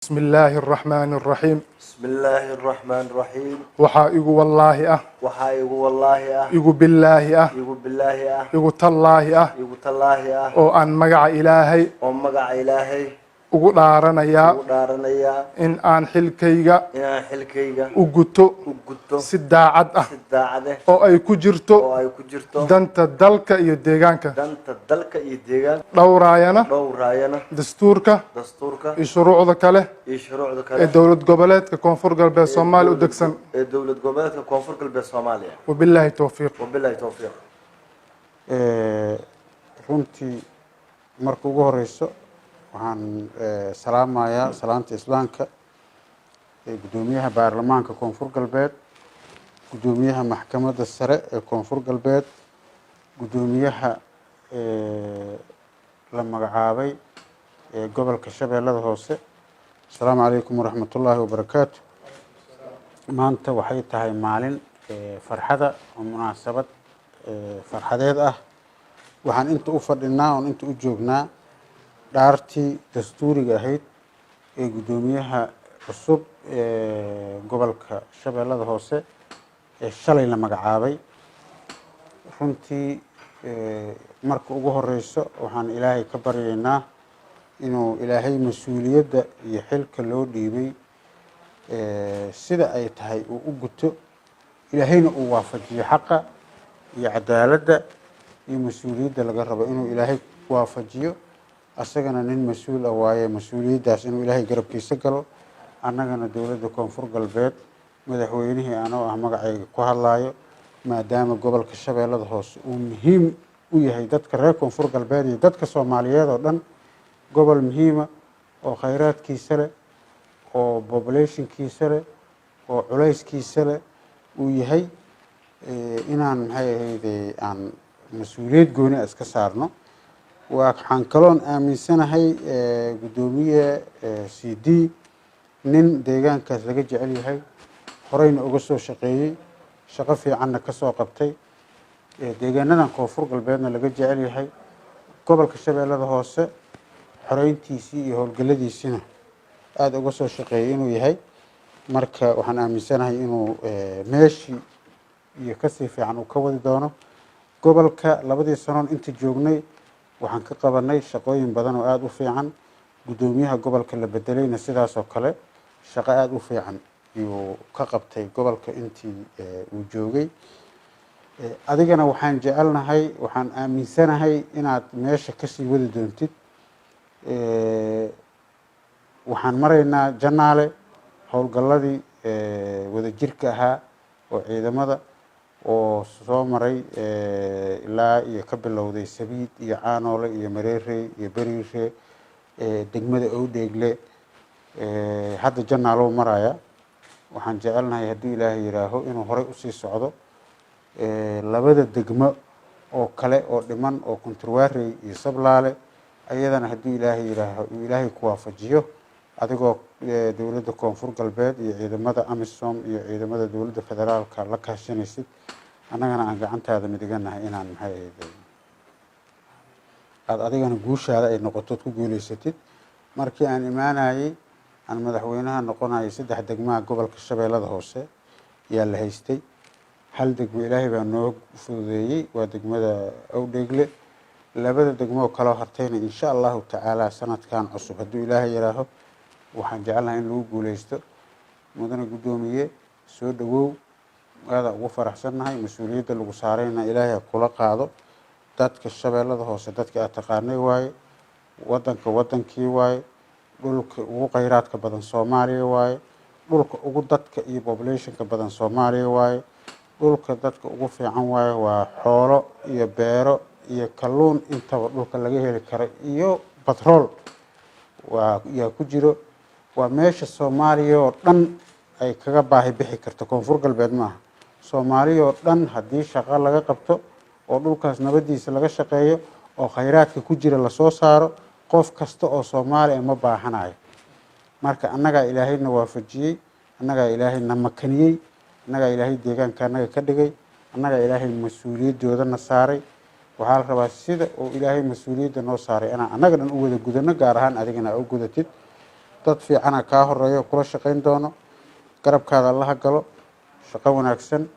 بسم الله الرحمن الرحيم. بسم الله الرحمن الرحيم. Waxaa igu wallaahi ah, waxaa igu wallaahi ah, igu billaahi ah, igu billaahi ah, igu tallaahi ah, igu tallaahi ah, oo aan magaca Ilaahay oo magaca Ilaahay ugu dhaaranayaa ugu dhaaranayaa in aan xilkayga inaan xilkayga u guto u guto si daacad ah si daacad ah oo ay ku jirto oo ay ku jirto danta dalka iyo deegaanka, danta dalka iyo deegaanka, dhowraayana dhowraayana dastuurka dastuurka iyo shuruucda kale iyo shuruucda ee kale Dowlad Goboleedka Koonfur Galbeed Soomaaliya u degsan. Ee Dowlad Goboleedka Koonfur Galbeed Soomaaliya. Wabilaahi towfiiq. Wabilaahi towfiiq. Runtii marka ugu horeyso waxaan salaamayaa salaanta Islaamka ee guddoomiyaha baarlamaanka Koonfur Galbeed, guddoomiyaha Maxkamadda Sare ee Koonfur Galbeed, guddoomiyaha la magacaabay ee gobolka Shabeellada Hoose. Asalaamu calaykum waraxmatullaahi wabarakaatu. Maanta waxay tahay maalin farxada oo munaasabad farxadeed ah. Waxaan inta u fadhinaa oon inta u joognaa dhaartii dastuuriga ahayd ee guddoomiyaha cusub ee gobolka Shabeellada Hoose ee shalay la magacaabay. Runtii marka ugu horeyso waxaan Ilaahay ka baryaynaa inuu Ilaahay mas-uuliyadda iyo xilka loo dhiibay sida ay tahay uu u guto, Ilaahayna uu waafajiyo xaqa iyo cadaaladda iyo mas-uuliyadda laga rabo inuu Ilaahay waafajiyo. Asagana nin mas-uul ah waaye, mas-uuliyaddaas inuu Ilaahay garabkiisa galo. Annagana dowladda Koonfur Galbeed, madaxweynihii anoo ah magacayga ku hadlaayo, maadaama gobolka Shabeellada Hoose uu muhiim u yahay dadka reer Koonfur Galbeed iyo dadka Soomaaliyeed oo dhan, gobol muhiima oo khayraadkiisa leh oo populationkiisa leh oo culayskiisa leh uu yahay, inaan maxay ahayde aan mas-uuliyad gooni a iska saarno. Waxaan kaloon aaminsanahay guddoomiye CD nin deegaankaas laga jecel yahay, horeyna uga soo shaqeeyey, shaqo fiicanna ka soo qabtay, deegaanadan Koonfur Galbeedna laga jecel yahay, gobolka Shabeellada Hoose xoreyntiisii iyo howlgalladiisina aada uga soo shaqeeyey inuu yahay. Marka waxaan aaminsanahay inuu meeshii iyo kasii fiican uu ka wadi doono gobolka. Labadii sanoon inta joognay waxaan ka qabanay shaqooyin badan oo aada u fiican. Guddoomiyaha gobolka la bedelayna sidaas oo kale shaqo aada u fiican yuu ka qabtay gobolka intii uu joogay. Adigana waxaan jecelnahay, waxaan aaminsanahay inaad meesha kasii wadi doontid. Waxaan maraynaa Janaale, howlgalladii wadajirka ahaa oo ciidamada oo soo maray ilaa iyo ka bilowday Sabiid iyo Caanoole iyo Mareerey iyo Beriire, degmada Owdheegle, hadda Janaalow maraya. Waxaan jecelnahay haddii Ilaahay yidhaaho inuu horey usii socdo, labada degmo oo kale oo dhiman oo Kunturwaarey iyo Sablaale ayadana haddii Ilaahay yidhaaho uu Ilaahay ku waafajiyo, adigoo dowladda Koonfur Galbeed iyo ciidamada AMISOM iyo ciidamada dowladda federaalka la kaashanaysid, annagana aan gacantaada midiganahay, inaan maxay ahayd aada adigana guushaada ay noqotood ku guuleysatid. Markii aan imaanayey, aan madaxweynaha noqonayay, saddex degmaha gobolka Shabeellada Hoose yaa la haystay. Hal degmo Ilaahay baa noo fududeeyey, waa degmada Awdheegle. Labada degmo oo kaloo hartayna, insha Allahu tacaala, sanadkan cusub hadduu Ilaahay yihaaho waxaan jecelnahay in lagu guuleysto. Mudane guddoomiye, soo dhawow. Aada ugu faraxsannahay. Mas-uuliyadda lagu saarayna Ilaahay ha kula qaado. Dadka Shabeellada Hoose dadka aad taqaanay waaye, wadanka wadankii waaye, dhulka ugu kheyraadka badan Soomaaliya waaye, dhulka ugu dadka iyo populationka badan Soomaaliya waaye, dhulka dadka ugu fiican waaye. Waa xoolo iyo beero iyo kalluun intaba dhulka laga heli karo iyo batrool waa yaa ku jiro. Waa meesha Soomaaliya oo dhan ay kaga baahi bixi karto. Koonfur Galbeed maaha, Soomaaliya oo dhan haddii shaqo laga qabto oo dhulkaas nabadiisa laga shaqeeyo oo khayraadka ku jira lasoo saaro, qof kasta oo Soomaaliya ma baahanayo. Marka annagaa Ilaahayna waafajiyey, annagaa Ilaahay na makaniyey, annagaa Ilaahay deegaanka annaga ka dhigay, annagaa Ilaahay mas-uuliyadoodana saaray. Waxaa la rabaa sida uu Ilaahay mas-uuliyadda noo saaray inaan annaga dhan u wada gudano, gaar ahaan adigana u gudatid. Dad fiicana kaa horeeyo kula shaqayn doono, garabkaada Allaha galo. Shaqo wanaagsan.